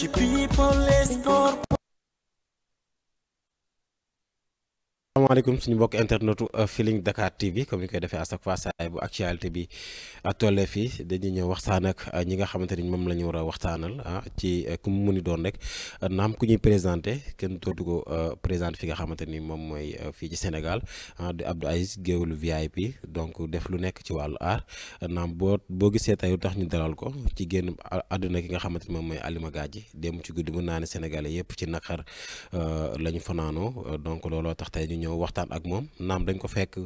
ci people et sport. asalaamaaleykum suñu mbokk internetu Feeling Dakar TV comme ni koy defee à chaque fois saa bu actualité bi tollee fii dañuy ñëw waxtaan ak ñi nga xamante ni moom la ñu war a waxtaanal ci ku mu mëni doon rek naam ku ñuy présenté kenn dootu ko présenté fi nga xamante ni moom mooy fii ci Sénégal di Abdou Aziz Géwélu VIP donc def lu nekk ci wàllu aar naam boo gisee tey lu tax ñu dalal ko ci génn àdduna ki nga xamante ni moom mooy Halima Gadji démb ci guddi mën naa ne Sénégalais yëpp ci naqar la ñu fanaanoo donc looloo tax tey ñu ñëw waxtaan ak moom naam dañ ko fekk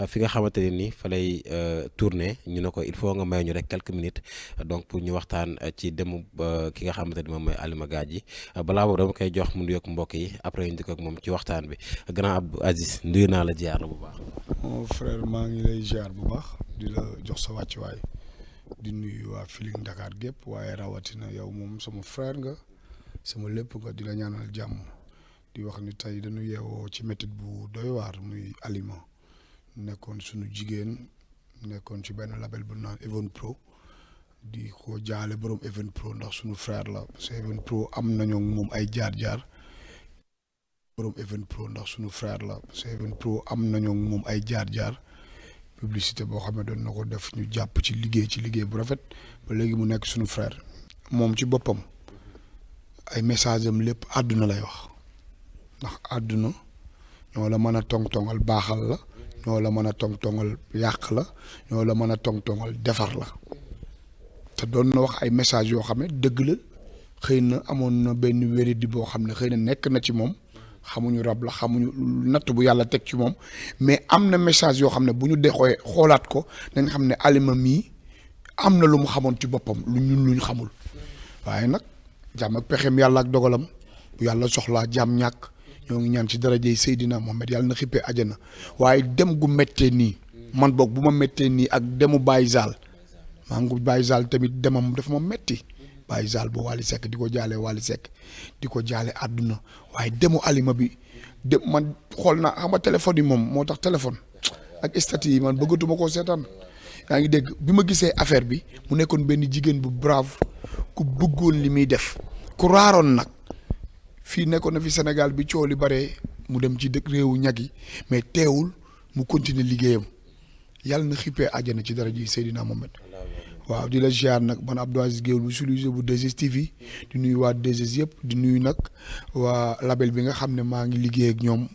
fi nga xamante ne ni fa lay tourner ñu ne ko il faut nga may ñu rek quelques minutes donc pour ñu waxtaan ci demu ki nga xamante ni moom mooy Halima Gadji balaa boobu dama koy jox mu nuyoog mbokk yi après ñu dikk ak moom ci waxtaan bi grand Abdou Aziz nuyu naa la ziar la bu baax. mon frère maa ngi lay ziar bu baax di la jox sa wàccuwaay di nuyu waa Feeling Dakar gépp waaye rawatina yow moom sama frère nga sama lépp nga di la ñaanal jàmm. di wax ni tey dañu yeewoo ci métit bu doy waar muy Halima nekkoon suñu jigéen nekkoon ci benn label bu naan Even Pro di ko jaale borom Even Pro ndax suñu frère la parce que Even Pro am nañoo moom ay jaar-jaar borom Even Pro ndax suñu frère la parce que Even Pro am nañoo moom ay jaar-jaar publicité boo xam ne doon na ko def ñu jàpp ci liggéey bu rafet ba léegi mu nekk suñu frère moom ci boppam ay message am lépp àdduna lay wax. ndax àdduna ñoo la mën a tong-tongal baaxal la ñoo la mën a tong-tongal yàq la ñoo la mën a tong-tongal defar la te doon na wax ay message yoo xam ne dëgg la xëy na amoon na benn wéradi boo xam ne xëy na nekk na ci moom xamuñu rab la xamuñu natt bu yàlla teg ci moom mais am na message yoo xam ne bu ñu dexooy xoolaat ko dañ xam ne Halima mii am na lu mu xamoon ci boppam lu ñu xamul waaye nag jàmm ak pexeem yàlla ak dogalam bu yàlla soxlaa jàmm ñàkk ñoo ngi ñaan ci darajey Seydina Mohamed yàlla na xippee ajana waaye dem gu méttee nii man boog bu ma méttee nii ak demu Baye Zal maa ngi Baye Zal tamit demam dafa ma métti Baye Zal bu Wally Seck di ko jaale Wally Seck di ko jaale àdduna waaye demu Halima bi dem man xool naa xam nga téléphone yi moom moo tax téléphone ak statut yi man bëggatuma koo seetaan yaa ngi dégg bi ma gisee affaire bi mu nekkoon benn jigéen bu brave ku bëggoon li muy def ku raaroon nag. fii nekkoon na fi Sénégal bi coow li bare mu dem ci dëkk réewu ñag yi mais teewul mu continuer liggéeyam yàlla na xippee àjjana ci dara ji Seydina Mohamed waaw di la ziar nag man Abdou Aziz Géwél bu solution bu 2STV di nuyu waa 2S yëpp di nuyu nag waa label bi nga xam ne maa ngi liggéey ak ñoom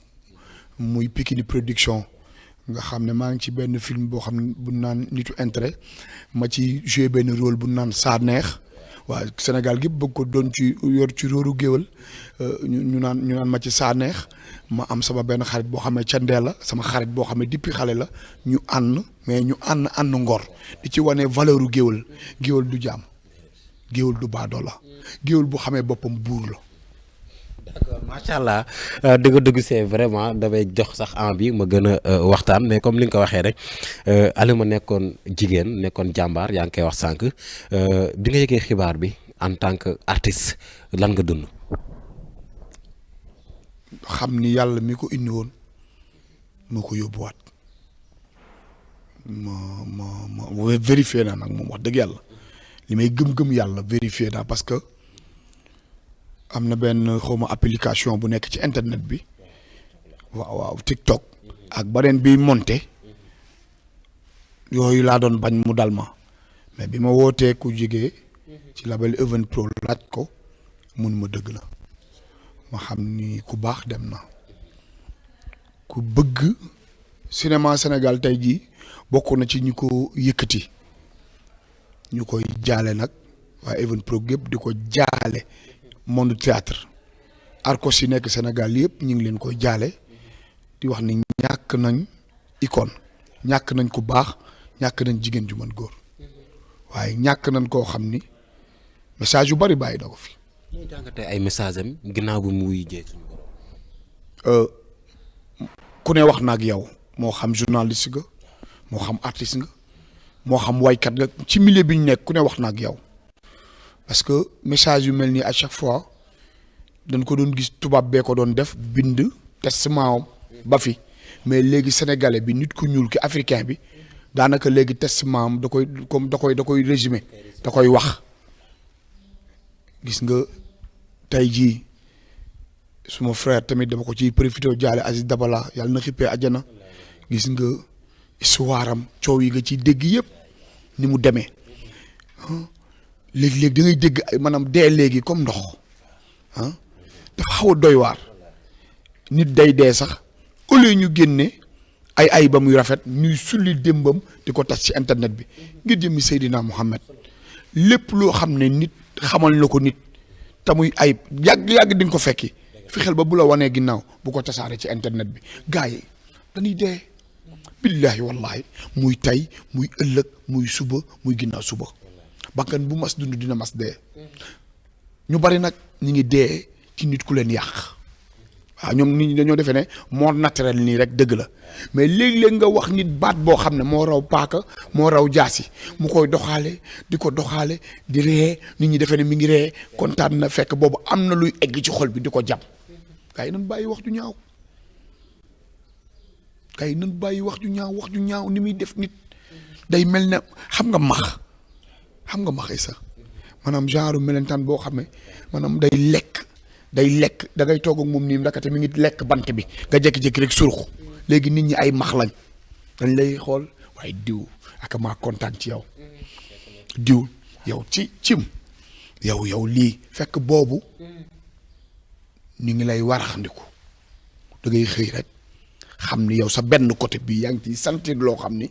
muy Pikini Production nga xam ne maa ngi ci benn film boo xam ne bu naan nitu intérêt ma ci joué benn rôle bu naan saa neex waaw Sénégal gi bëgg ko doon ci yor ci róoru géwél ñu naan ma ci saa neex ma am sama benn xarit boo xam ne ca ndee la sama xarit boo xam ne depuis xale la ñu ànd mais ñu ànd ngor di ci wane valeur u géwél du jaam géwél du baadoo la géwél bu xamee boppam buur la. d'accord macha allah dëgg c'est vraiment damay jox sax envie ma gën a waxtaan mais comme li nga ko waxee rek Halima nekkoon jigéen nekkoon jàmbaar yaa ngi koy wax sànq bi nga yëgee xibaar bi en tant que artiste lan nga dund. xam ni yàlla mi ko indi woon moo ko yóbbuwaat ma vérifier naa nag moom wax dëgg yàlla li may gëm-gëm yàlla vérifier naa parce que. am na benn xawma application bu nekk ci internet bi waaw TikTok ak beneen bi monté yooyu laa doon bañ mu dal ma mais bi ma wootee ku jigee ci label Even Pro laaj ko mun ma dëgg la ma xam ni ku baax dem na ku bëgg cinéma Sénégal tey jii bokk na ci ñu ko yëkkati ñu koy jaale nag waaye Even Pro gépp di ko jaale monde théâtre arcos yi nekk Sénégal yëpp ñu ngi leen koy jaale di wax ni ñàkk nañ icône ñàkk nañ ku baax ñàkk nañ jigéen ju mën góor waaye ñàkk nañ koo xam ni message yu bari bàyyi na ko fi. ñuy jàngatee ay message am ginnaaw bu mu wuy jee suñu borom. ku ne wax na ak yow moo xam journaliste nga moo xam artiste nga moo xam waykat nga ci milieu bi ñu nekk ku ne wax na ak yow. parce que message yu mel nii à chaque fois dañ ko doon gis tubaab bee ko doon def bind testament ba fi mais léegi sénégalais bi nit ku ñuul ki africain bi daanaka léegi testament am da koy résumé da koy wax gis nga tey jii suma frère tamit dama ko ciy profité jaale Aziz Dabala yàlla na xippee àjjana gis nga histoire am coow yi nga ciy dégg yëpp ni mu demee léegi-léegi da ngay dégg ay maanaam dee léegi comme ndox dafa xaw a doy waar nit day dee sax au lieu ñu génne ay ba muy rafet ñuy sulli démbam di ko tas ci internet bi ngir jëmmi Seydina Muhammad lépp loo xam ne nit xamal na ko nit te muy ayib yàgg di nga ko fekki fexeel ba bu la wanee ginnaaw bu ko tasaare ci internet bi gars yi dañuy dee billahi wallahi muy tey muy ëllëg muy suba muy ginnaaw suba bakkan bu mas dund dina mas dee ñu bari nag ñi ngi dee ci nit ku leen yàq waaw ñoom nit ñi dañoo defee ne moo naturel nii rek dëgg la mais léeg-léeg nga wax nit baat boo xam ne moo raw paaka moo raw jaasi mu koy doxaale di ko doxaale di ree nit ñi defee ne mi ngi ree kontaan na fekk boobu am na luy egg ci xol bi di ko jàpp gars yi nañ bàyyi wax ju ñaaw gars yi nañ bàyyi wax ju ñaaw ni muy def nit day mel ne xam nga max ay sax maanaam genre melentaan boo xam ne maanaam day lekk da ngay toog ak moom nii ndakate mi ngi lekk bant bi nga jékki-jékki rek surxu léegi nit ñi ay max lañ dañ lay xool waaye diw ak maa kontaan ci yow diw yow cim yow lii fekk boobu ñu ngi lay waraxandiku da ngay xëy rek xam ni yow sa benn côté bi yaa ngi ciy sentir loo xam ni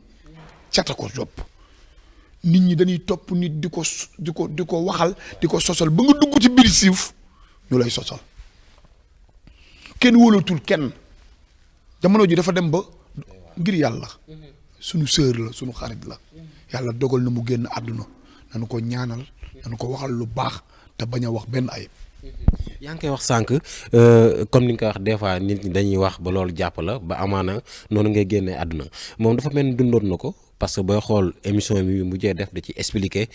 cata ko topp nit ñi dañuy topp nit di ko waxal di ko sosal ba nga dugg ci biir siif ñu lay sosal kenn wóolatul kenn jamono ji dafa dem ba ngir yàlla sunu sœur la sunu xarit la yàlla dogal na mu génn àdduna nañu ko ñaanal nañu ko waxal lu baax te bañ a wax benn ayib. yaa ngi koy wax sànq comme ni nga ko wax des fois nit ñi dañuy wax ba loolu jàpp la ba amaana noonu ngay génnee àdduna moom dafa mel ni dundoon na ko parce que booy xool émission bi mujjee def da ci expliquer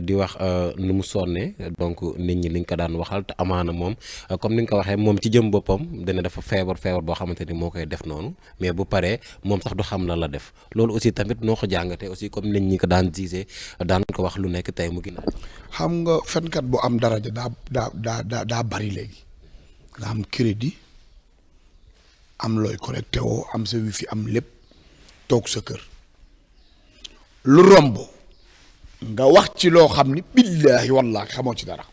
di wax nu mu sonne donc nit ñi liñ ko daan waxal te amaana moom comme ni nga ko waxee moom ci jëm boppam dana dafa feebar boo xamante ni moo koy def noonu mais bu paree moom sax du xam la def loolu aussi tamit noo ko jàngatee aussi comme nit ñi ko daan gisee daan ko wax lu nekk tey mu ginnaaw. xam nga fenkat bu am daraja daa bari léegi nga am crédit am looy connecté woo am sa wifi am lépp toog sa kër. lu romb nga wax ci loo xam ni billaahi wallaahi xamoo ci dara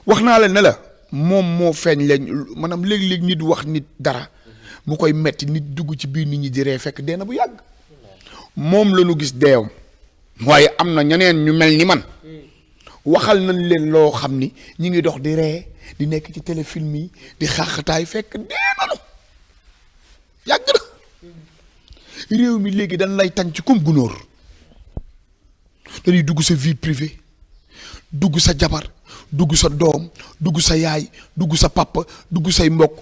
wax naa la ne la moom moo feeñ leen maanaam léeg-léeg nit wax nit dara mu koy metti nit dugg ci biir nit ñi di ree fekk dee na bu yàgg moom la ñu gis deewam waaye am na ñeneen ñu mel ni man waxal nañ leen loo xam ni ñi ngi dox di ree di nekk ci téléfilm yi di xaaxataay fekk dee nañu yàgg na réew mi léegi dañ lay tànc comme gunóor dañuy dugg sa vie privée dugg sa jabar dugg sa doom dugg sa yaay dugg sa papa dugg say mbokk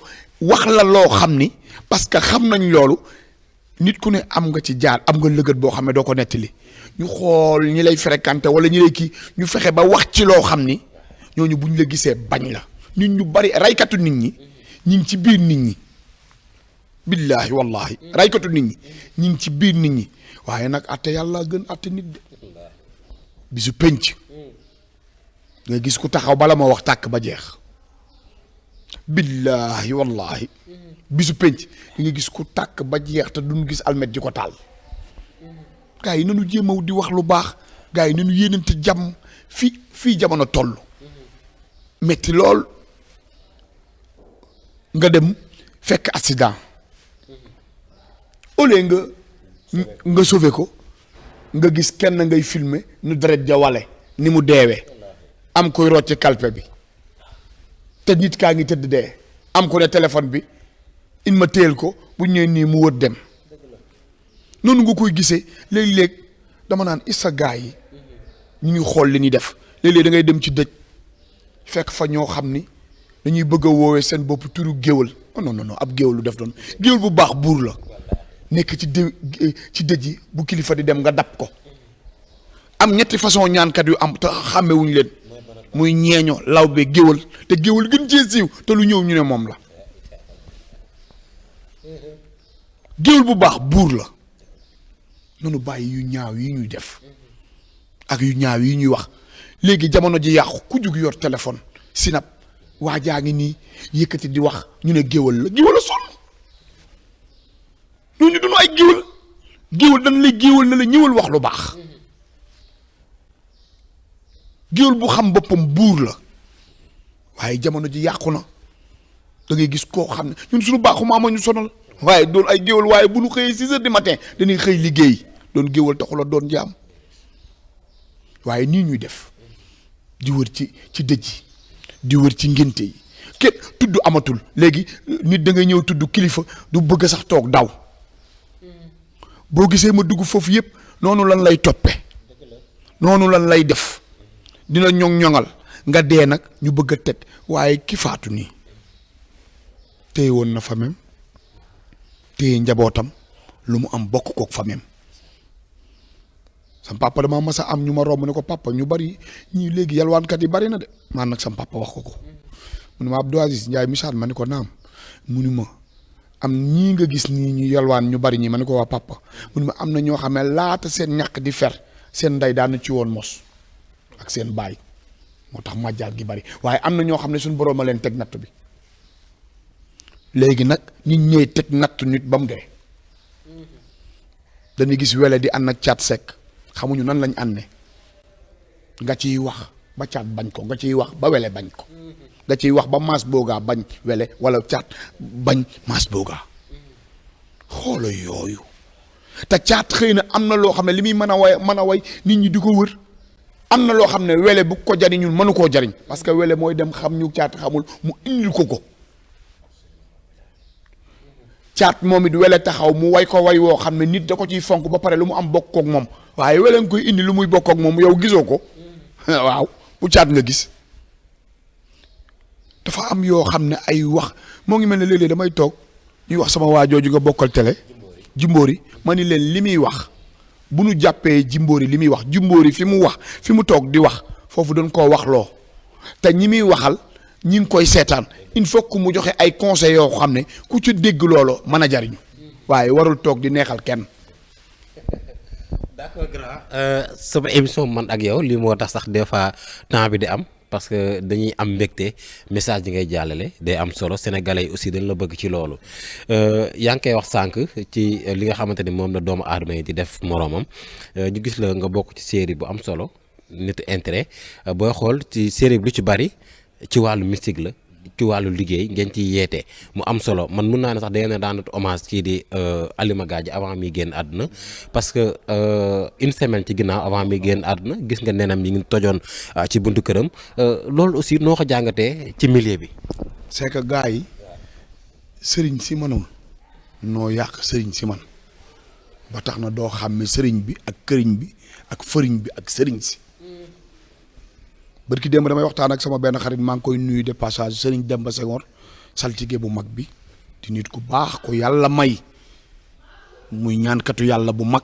wax la loo xam ni parce que xam nañ loolu nit ku ne am nga ci jaar am nga lëgët boo xam ne doo ko nettali ñu xool ñi lay fréquenté wala ñi lay kii ñu fexe ba wax ci loo xam ni ñooñu bu ñu la gisee bañ la nit ñu bari raykatu nit ñi ngi ci biir nit ñi billaahi wallahi raykatu nit ñi ngi ci biir nit ñi waaye nag atte yàlla gën atte nit de bisu penc nga gis ku taxaw bala ma wax tàkk ba jeex billaahi wallahi bisu penc nga gis ku tàkk ba jeex te duñu gis almet di ko taal gaa yi nanu jéemaw di wax lu baax gaa yi nanu yéenante jàmm fii jamono toll metti lool nga dem fekk accident au lieu nga sauver ko nga gis kenn ngay filmer nu deret ja wale ni mu deewee am koy rocc kalpe bi te nit kaa ngi tëdd dee am ko ne téléphone bi in ma téel ko bu ñëwee nii mu wër dem noonu nga koy gisee léeg-léeg dama naan isa gaa yi ñu ngi xool li ñuy def léeg-léeg da ngay dem ci dëj fekk fa ñoo xam ni dañuy bëgg a woowee seen bopp turu géwal non ab géwal lu def doon géwal bu baax buur la nekk ci dëj yi bu kilifa di dem nga dab ko am ñetti façon ñaankat yu am te xàmmewuñ leen muy ñeeño lawbe géwal te géwal gën cee siiw te lu ñëw ñu ne moom la géwal bu baax buur la nanu bàyyi yu ñaaw yi ñuy def ak yu ñaaw yi ñuy wax léegi jamono ji yàqu ku jug yor téléphone sinap waa jaa ngi nii yëkkati di wax ñu ne géwal la sonn ñooñu duñu ay géwal dañ lay géwal na la ñëwal wax lu baax géwal bu xam boppam buur la waaye jamono ji yàqu na da ngay gis koo xam ne ñun suñu baaxu maama ñu sonal waaye doon ay géwal waaye bu ñu xëyee 6 heures du matin dañuy xëy liggéey doon géwal taxula doon jaam waaye nii ñuy def di wër ci dëj yi di wër ci ngénte yi kenn tudd amatul léegi nit da ngay ñëw tudd kilifa du bëgg sax toog daw boo gisee ma dugg foofu yëpp noonu lan lay toppe noonu lan lay def dina ñoŋ-ñoŋal nga dee nag ñu bëgg a teg waaye ki faatu nii téye woon na famem téye njabootam lu mu am bokk kook famem sam papa dama mas a am ñu ma romb ne ko papa ñu bari ñii léegi yalwaankat yi bari na de man nag sam papa wax ko mu ne ma Abdou Aziz Ndiaye misaal ma ne ko naam mu ni ma am ñii nga gis nii ñu yalwaan ñu bari ñi ma ne ko waa papa mu ne ma am na ñoo xam ne laata seen ñàkk di fer seen ndey daana ci woon mos ak seen baay moo tax màjjaat gi bari waaye am na ñoo xam ne suñu borom a leen teg natt bi léegi nag nit ñëy teg natt nit ba mu dee dañuy gis wele di ànd ak caat sekk xamuñu nan lañ ànne nga ciy wax ba caat bañ ko nga ciy wax ba wele bañ ko nga ciy wax ba maas boogaa bañ wele wala caat bañ maas boogaa xoola yooyu te caat xëy na am na loo xam ne li muy mën a way nit ñi di ko wër am na loo xam ne wele bu ko jariñul mënu koo jariñ parce que wele mooy dem xam ñu caat xamul mu indil ko caat moom it wele taxaw mu way ko way woo xam ne nit da ko ciy fonk ba pare lu mu am bokk kook moom waaye wele nga koy indi lu muy bokk ak moom yow gisoo ko waaw bu caat nga gis dafa am yoo xam ne ay wax moo ngi mel ne léeg-léeg damay toog ñuy wax sama waa jooju nga bokkal télé Jimbori ma ni leen li muy wax bu nu jàppee Jimbori li muy wax Jimbori fi mu toog di wax foofu dañ koo wax loo te ñi muy waxal ñi ngi koy seetaan il faut que mu joxe ay conseils yoo xam ne ku ci dégg loolu mën a jariñu waaye warul toog di neexal kenn. d'accord grand sama émission man ak yow lii moo tax sax des fois temps bi di am parce que dañuy am mbégte message yi ngay jàllale day am solo sénégalais yi aussi dañ la bëgg ci loolu yaa ngi koy wax sànq ci li nga xamante ni moom la doomu aadama yi di def moroomam ñu gis la nga bokk ci série bu am solo Nitu Intérêt booy xool ci série bi lu ci bari ci wàllu mystique la ci wàllu liggéey ngeen ciy yeete mu am solo man mun naa ne sax da ngeen daan hommage kii di Alima Gadji avant mi génn àdduna parce que une semaine ci ginnaaw avant mi génn àdduna gis nga nenam yi ngi tojoon ci buntu këram loolu aussi noo ko jàngatee ci milieu bi. c'est que gars yi sëriñ si mënul noo yàq sëriñ si man ba tax na doo xàmme sëriñ bi ak këriñ bi ak fëriñ bi ak sëriñ si. barki démb damay waxtaan ak sama benn xarit maa ngi koy nuyu de passage Serigne Demba Senghor saltige bu mag bi di nit ku baax ko yàlla may muy ñaankatu yàlla bu mag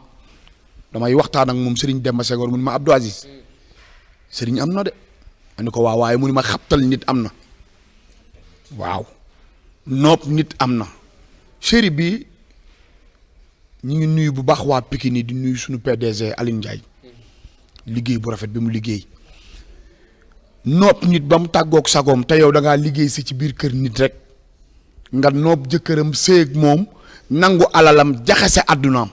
damay waxtaan ak moom Serigne Demba Senghor mu ni ma Abdou Aziz Serigne am na de ma ni ko waaw waaye mu ni ma xabtal nit am na waaw nopp nit am na chéri bi ñu ngi nuyu bu baax waa Pikine di nuyu suñu PDG Aline Ndiaye liggéey bu rafet bi mu liggéey nopp nit ba mu tàggoog sagoom te yow da ngaa liggéey si ci biir kër nit rek nga nopp jëkkëram séeg moom nangu alalam jaxase àddunaam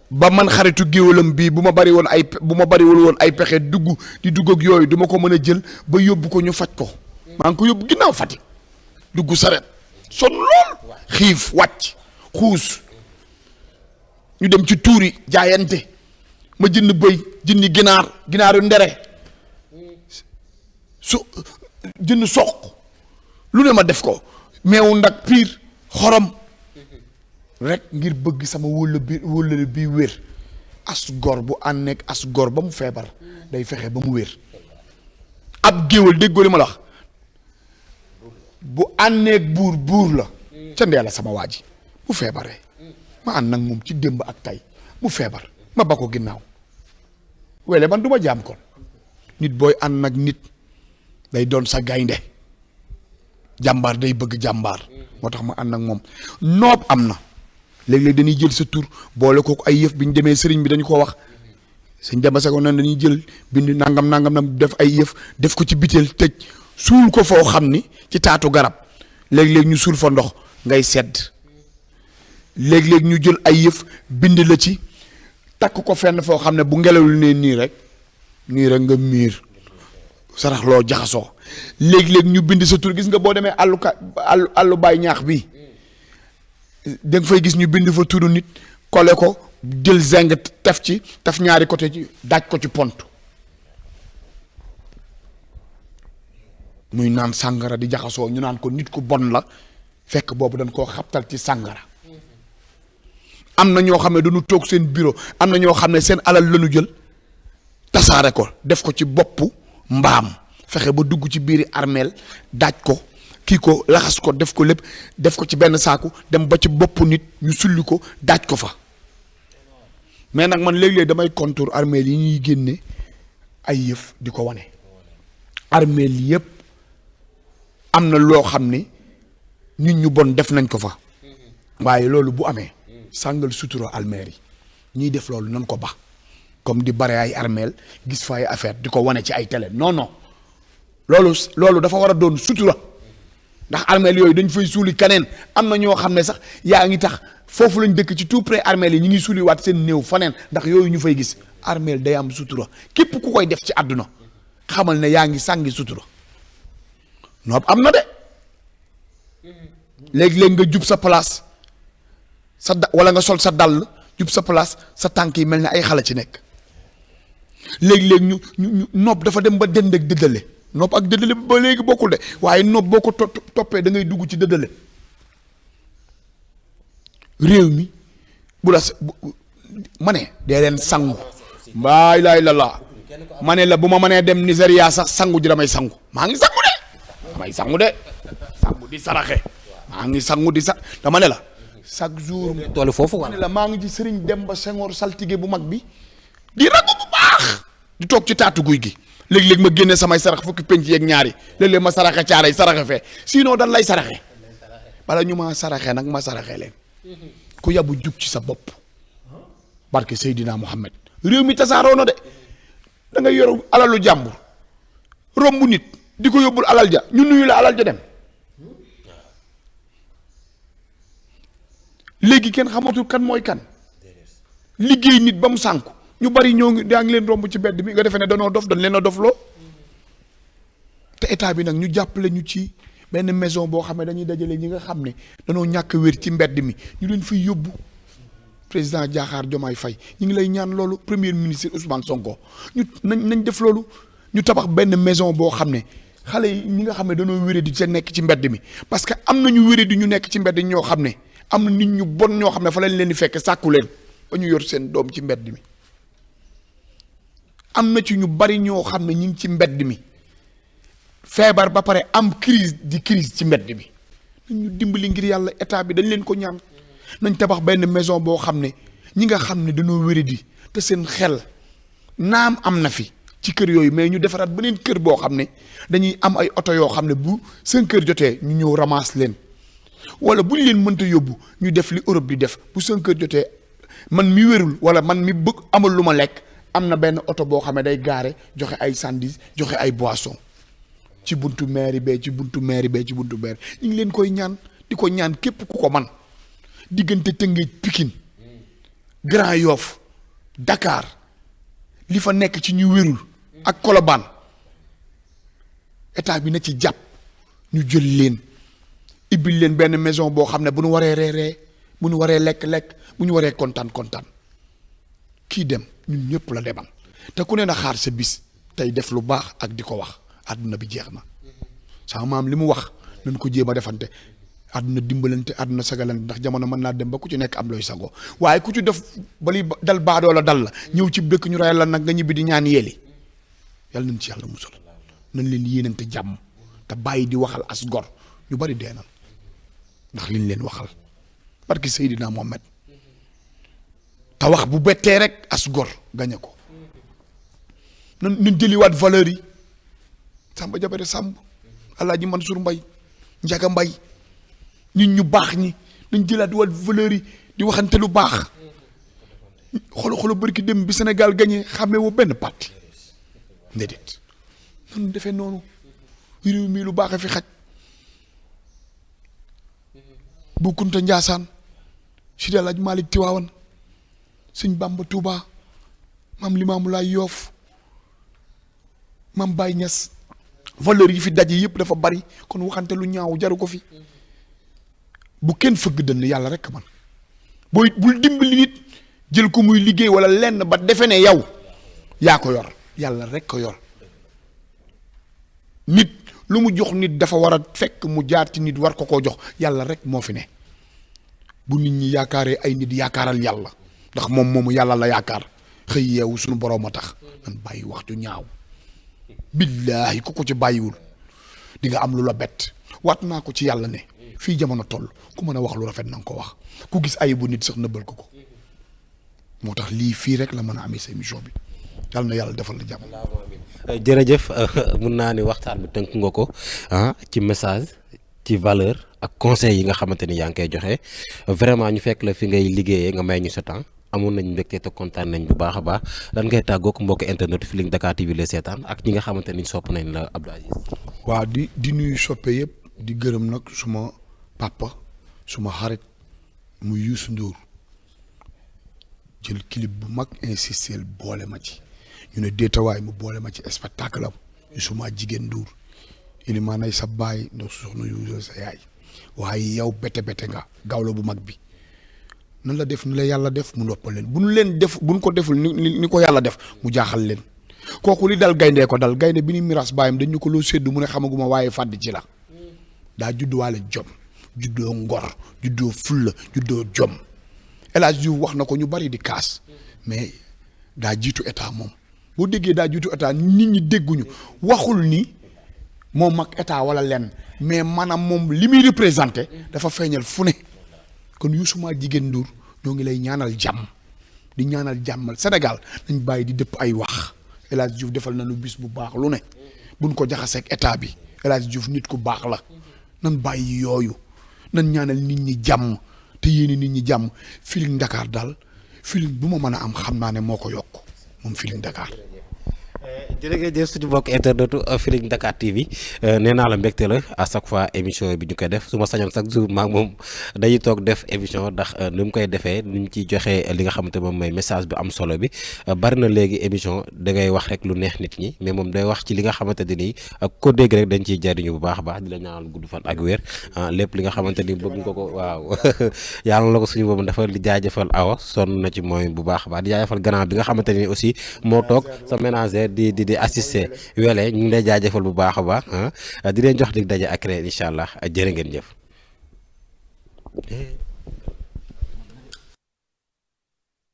ba man xaritu géwalam bii bu ma bariwul woon ay pexe dugg ak yooyu duma ko mën a jël ba yóbbu ko ñu faj ko maa ngi ko yóbbu ginnaaw Fatick dugg saret son lool xiif wàcc xuus ñu dem ci tuuri jaayante ma jënd bëy jëndi ginaaru ndere su jënd soq lu ne ma def ko meewu ndak piir xorom rek ngir bëgg sama wóllëre bi wér as gor bu ànd nekk as gor ba mu feebar day fexe ba mu wér ab géwal déggoo li ma la wax bu ànd nekk buur la ca ndee la sama waa ji bu feebaree ma ànd nag moom ci démb ak tey mu feebar ma ba ko ginnaaw wele man du ma jaam kon nit booy ànd nag nit day doon sa gaynde jàmbaar day bëgg jàmbaar moo tax ma ànd ak moom noob am na léeg-léeg dañuy jël sa tur boole ko ay yëf bi ñu demee sëriñ bi dañu ko wax sëñ Demba Senghor nan dañuy jël bind nangam nam def ay yëf def ko ci biteel tëj suul ko foo xam ni ci taatu garab léeg-léeg ñu suul fa ndox ngay sedd léeg-léeg ñu jël ay yëf bind la ci takk ko fenn foo xam ne bu ngelawul ne nii rek nga miir sarax loo jaxasoo léeg-léeg ñu bind sa tur gis nga boo demee àllu baay ñaax bi da nga fay gis ñu bind fa turu nit kole ko jël zeng tef ñaari côté ci daaj ko ci pont muy naan sàngara di jaxasoo ñu naan ko nit ku bon la fekk boobu dañ koo xabtal ci sàngara am na ñoo xam ne dañu toog seen bureau am na ñoo xam ne seen alal lañu jël tasaare ko def ko ci boppu mbaam fexe ba dugg ci biiri armeel daaj ko kii ko laxas ko def ko lépp def ko ci benn saaku dem ba ci boppu nit ñu sulli ko daaj ko fa mais nag man léeg-léeg damay contour armeel yi ñuy génne ay yëf di ko wane armeel yëpp am na loo xam ne nit ñu bon def nañ ko fa waaye loolu bu amee sàngal sutura armeel yi ñuy def loolu nan ko ba comme di bare ay armeel gis fa ay affaire di ko wane ci ay télé non loolu dafa war a doon sutura ndax armeel yooyu dañ fay suuli kaneen am na ñoo xam ne sax yaa ngi tax foofu lañ dëkk ci tout près armeel yi ñu ngi suuli waat seen néew faneen ndax yooyu ñu fay gis armeel day am sutura képp ku koy def ci àdduna xamal ne yaa ngi sàngi sutura noob am na de léegi-léeg nga jub sa place wala nga sol sa dàll jub sa place sa tànk yi mel ne ay xale ci nekk léegi-léeg ñu noob dafa dem ba dend ak dëddale nopp ak dëddale ba léegi bokkul de waaye nopp boo ko toppee da ngay dugg ci dëddale réew mi bu la ma ne dee leen sangu mbaay laay la ma ne la bu ma mënee dem Nigéria sax sangu ji damay sangu maa ngi sangu de sangu di saraxe maa ngi sangu di dama ne la chaque jour toolu foofu ma ne la maa ngi ci Sëriñ Demba Senghor saltige bu mag bi di ragu bu baax di toog ci taatu guy gi léeg-léeg ma génne samay sarax fukki penc yeeg ñaari léeg-léeg ma saraxe caaray saraxe fee sinon dan lay saraxe bala ñu ma saraxe nag ma saraxe leen ku yabu jug ci sa bopp barke Seydina Muhammad réew mi tasaaroo na de da ngay yor alalu jàmbur romb nit di ko yóbbul alal ja ñu nuyu la alal ja dem léegi kenn xamatul kan mooy kan liggéey nit ba mu sànku ñu bari ñoo ngi yaa ngi leen romb ci mbedd mi nga defee ne danoo dof dañ leen a dof loo te état bi nag ñu jàppale ñu ci benn maison boo xam ne dañuy dajale ñi nga xam ne danoo ñàkk wér ci mbedd mi ñu leen fiy yóbbu président Diakhar Diomaye Faye ñu ngi lay ñaan loolu premier ministre Ousmane Sonko ñu nañ def loolu ñu tabax benn maison boo xam ne xale yi ñi nga xam ne danoo wéré di ca nekk ci mbedd mi parce que am na ñu wéré di ñu nekk ci mbedd ñoo xam ne am na nit ñu bon ñoo xam ne fa lañ leen di fekk sàkku leen ba ñu yor seen doom ci mbedd mi am na ci ñu bari ñoo xam ne ñu ngi ci mbedd mi feebar ba pare am crise ci mbedd mi nañ ñu dimbali ngir yàlla état bi dañ leen ko ñaan nañ tabax benn maison boo xam ne ñi nga xam ne dañoo wéradi te seen xel naam am na fi ci kër yooyu mais ñu defaraat beneen kër boo xam ne dañuy am ay oto yoo xam ne bu seen kër jotee ñu ñëw ramasse leen wala bu ñu leen mënta yóbbu ñu def li Europe di def bu seen kër jotee man mi wérul wala man mi bëgg amal lu ma lekk am na benn oto boo xam ne day gaare joxe ay sandwich joxe ay boisson ci buntu mairie bee ci buntu mairie bee ci buntu mairie ñu ngi leen koy ñaan di ko ñaan képp ku ko man diggante Tëngéej Pikine Grand Yoff Dakar li fa nekk ci ñu wérul ak Colobane état bi na ci jàpp ñu jël leen ibbil leen benn maison boo xam ne bu ñu waree reeree bu ñu waree lekk-lekk bu ñu waree kontaan kii dem ñun ñëpp la demal te ku ne na xaar sa bis tey def lu baax ak di ko wax àdduna bi jeex na sama maam li mu wax nañ ko jéem a defante àdduna dimbalante àdduna sagalante ndax jamono mën naa dem ba ku ci nekk am looy sagoo waaye ku ci def bali dal baadoo la dal la ñëw ci dëkk ñu rayal la nag nga ñibbi di ñaan yeeli yàlla nañ ci yàlla musal nañ leen yéenante jàmm te bàyyi di waxal as gor ñu bari dee na ndax liñ leen waxal parce que Seydina Mohamed te wax bu bettee rek as gor gañe ko nañ jëliwaat valeur yi Samba Jabare Samb Alaaji Mansour Mbay Njaga Mbay nit ñu baax ñi nañ jëlaat waat valeur yi di waxante lu baax xolo bërki dem bi Sénégal gañe xamee woo benn parti déedéet noonu defee noonu réew mi lu baax a fi xaj Bu Kunta Njaasaan Sidi Alaaji Maalik Tiwaawan Sëñ Bamba Tuuba Maam Limaamu Laay Yoof Maam Baay Ñas valeur yi fi daje yëpp dafa bari kon waxante lu ñaaw jaru ko fi bu kenn fëgg dënn yàlla rek man bul dimbali nit jël ko muy liggéey wala lenn ba defe ne yow yaa ko yor yàlla rek ko yor nit lu mu jox nit dafa war a fekk mu jaar ci nit war ko koo jox yàlla rek moo fi ne bu nit ñi yaakaaree ay nit yaakaaral yàlla ndax moom moomu yàlla la yaakaar xëy yeewu suñu boroom a tax man bàyyi wax ju ñaaw billaahi ku ko ci bàyyiwul di nga am lu la bett waat naa ko ci yàlla ne fii jamono toll ku mën a wax lu rafet na nga ko wax ku gis ayibu nit sax nëbbal ko moo tax lii fii rek la mën a amee sa émission bi yàlla na yàlla defal la jàmm. jërëjëf mun naa ni waxtaan bi tënk nga ko ci message ci valeur ak conseil yi nga xamante ni yaa ngi koy joxe vraiment ñu fekk la fi ngay liggéeyee nga may ñu sa temps amoon nañ mbégte te kontaan nañ bu baax a baax lan ngay tàggoog mbokk internet Feeling Dakar TV la seetaan ak ñi nga xamante ni sopp nañ la Abdou Aziz. waaw di nuyu soppe yëpp di gërëm nag suma papa suma xarit muy Youssou Ndour jël clip bu mag insisté boole ma ci ñu ne déetawaay mu boole ma ci spectacle am suma jigéen Ndour ilimaanay sa baay ndox soxna Youssou sa yaay waaye yow bete nga gawlo bu mag bi nan la def ni la yàlla def mu noppal leen buñ ko deful ni ko yàlla def mu jaaxal leen kooku li dal gayndee ko dal gaynde bi ni miras baayam dañu ko loo séddu mu ne xamaguma waaye fàdd ci la daa judduwaale jom juddoo ngor juddoo fulla juddoo jom El Hadj Diouf wax na ko ñu bari di kaas mais daa jiitu état moom boo déggee daa jiitu état nit ñi dégguñu waxul ni moom ak état wala lenn mais maanaam moom li muy représenté dafa feeñal fu ne kon Youssou ma jigéen Ndour ñoo ngi lay ñaanal jàmm di ñaanal jàmmal Sénégal nañ bàyyi di dëpp ay wax El Hadj Diouf defal nañu bis bu baax lu ne buñ ko jaxaseeg état bi El Hadj Diouf nit ku baax la nan bàyyi yooyu nan ñaanal nit ñi jàmm te yéene nit ñi jàmm Feeling Dakar daal Feeling bu ma mën a am xam naa ne moo ko yokk moom Feeling Dakar. jërëjëf suñu mbokk internetu Feeling Dakar TV nee naa la mbégte la à chaque fois émission bi ñu koy def su ma sañoon chaque jour maak moom dañuy toog def émission ndax ni mu koy defee ni ñu ciy joxee li nga xamante moom mooy message bi am solo bi bari na léegi émission da ngay wax rek lu neex nit ñi mais moom day wax ci li nga xamante ne nii ko dégg rek dañ ciy jariñu bu baax a baax di la ñaanal gudd fan ak wér lépp li nga xamante ni bëgg nga ko waaw yàlla la ko suñu boobu dafa di jaajëfal awa sonn na ci mooy bu baax a baax di jaajëfal grand bi nga xamante ni aussi moo toog sa ménagère di assister wele ñu ngi lay jaajëfal bu baax a baax di leen jox dig daje ak reen incha allah jërë ngeen jëf.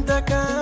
Dakar